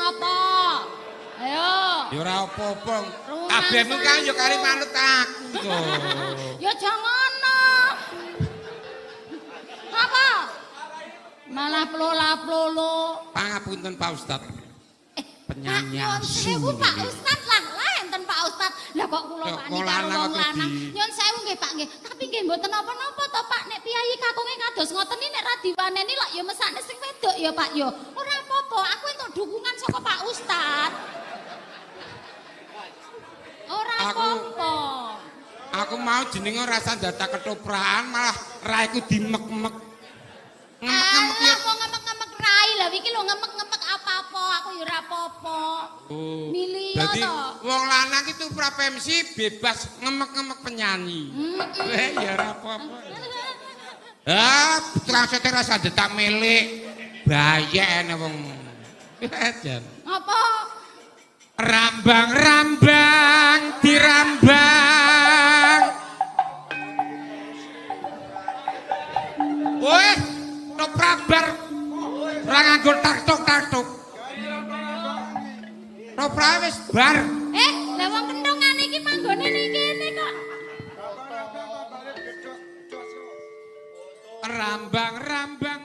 apa? Ayo. Ya ora apa-apa. Kabehmu kan ya kari manut aku to. Ya aja ngono. Apa? Malah plola-plolo. Pangapunten Pak Ustad. Penyanyi Pak, nyun asu. sewu Pak Ustad lah. Lah enten Pak Ustad. Lah kok kula Kok wani karo lanang wong kok lanang. Nyun sewu nggih Pak nggih. Tapi nggih mboten napa-napa to Pak, nek piyayi kakunge kados ngoten iki nek ra diwaneni lak ya mesakne sing wedok ya Pak ya. Ora apa-apa, aku entuk dukungan saka Pak Ustad. Ora apa-apa. Aku mau jenenge rasa dadak ketoprakan malah raiku dimek-mek. Ngemek-ngemek ya. Alah mau ngemek-ngemek rai lah iki lho ngemek-ngemek apa-apa, aku ya ora apa-apa. Oh. Milih Dadi to. wong lanang itu prapensi bebas ngemek-ngemek penyanyi. Eh ya ora apa-apa. Ah, tukang sote rasa detak milik. Bayek ene wong. Jan. Apa? Rambang-rambang dirambang. Woi, toprak bar ora nganggo taktuk-taktuk. Toprak wis bar. Lah wong kenthongane iki manggone ning kene kok. Rambang-rambang